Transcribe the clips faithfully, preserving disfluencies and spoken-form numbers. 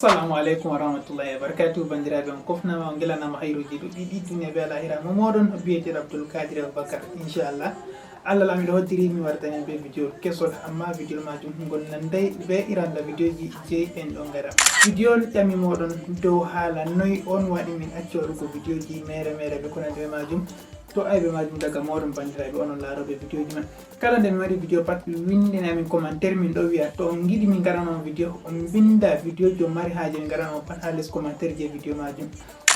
Assalamu aleykum wa rahmatullahi wa barakatuh. Bandiraɓe, on kofnama, on gelanama hayruji ɗuɗɗi ɗi duniya be alahira. Mo moɗon biyeteɗo Abdul Kadir Abubakar, inchallah. Allah lamiɗo hoddiri mi wartani be video kesol, amma video majum ngol nanday be iranda videoji je en ɗon gara. Video on ƴami moɗon dow hala noy on waɗi min acci waɗugo videoji mere mere be ko nandi be majum. To aybe majum daga moɗon bandiraɓe onon laroɓe videoji man. Kala nde mi waɗi video pat windinami commentaire, min ɗo wiya to on giɗi min gaɗana on video, on binda video jo mari haje min gaɗana on pat ha les commentaire je video majum.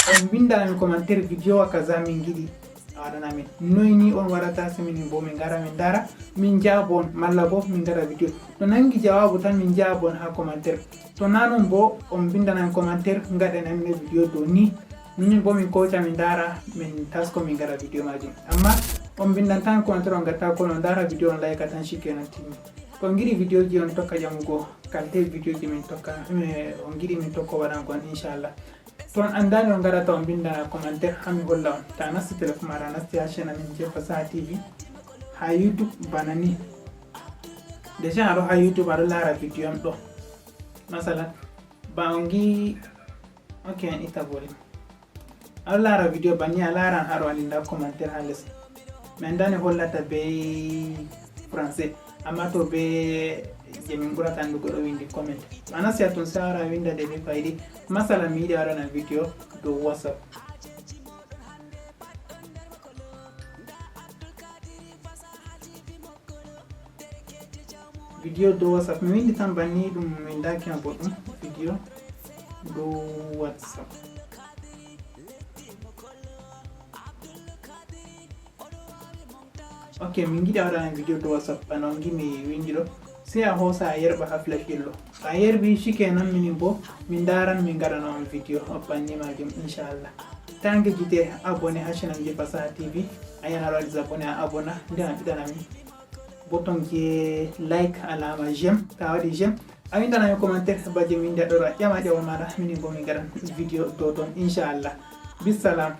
On bindanami commentaire video wa kaza min giɗi a waɗana min. Noy ni on waɗata? Se minin bo min gara min dara, min jaabo on, malla bo min gaɗa video. To nangi jawabu tan min jaabo on ha commentaire. To na non bo on bindanami commentaire, gaɗanami video dow ni. Minin bo min koca min dara, min tasko min gaɗa video majum. Amma on bindantami commentaire, on gatta ko on dara video, on like tan shikenan timmi. To on giɗi videoji on tokka ƴamugo, kalte videoji min tokka, eh, on giɗi min tokko waɗango on inchallah. To on andani on gaɗata on bindana commentaire ha mi holla on. Ta nasti téléphone maɗa, nasti ha chaîne amin je Fasaha T V ha YouTube bana ni. Déjà aɗo ha YouTube aɗo lara video am ɗo. Masalan, ba on gi, ok, en itta volume. Aɗo lara video banni a laran haɗo andi nda commentaire ha les. Mi andani hollata be français, amma to be je min ɓurata andugo ɗo windi comment. To a nasti ha ton se a wara a winda de ni ko a yiɗi. Masala mi yiɗi a waɗana video dow WhatsApp. Video dow WhatsApp, mi windi tan banni, ɗum mi windaki ma boɗɗum. Video dow WhatsApp. Ok, min giɗi a waɗana video dow WhatsApp bana on gi mi windi ɗo. Sey a hoosa a yerɓa ha flash ɗin ɗo. To a yerɓi shikenan minin bo min ndaran min gaɗana on video banni majum inchallah. Ta ngejjite abonné ha chaîne am je Fasaha T V. A yana aɗo waɗi abonné a abonné, nden a ɓiɗana min bouton je like alama j'aime. Ta waɗi j'aime a windanami commentaire ba je min nde ɗo a ƴama ƴawa maɗa, minin bo min gaɗan video dow ton inchallah. Bissalam.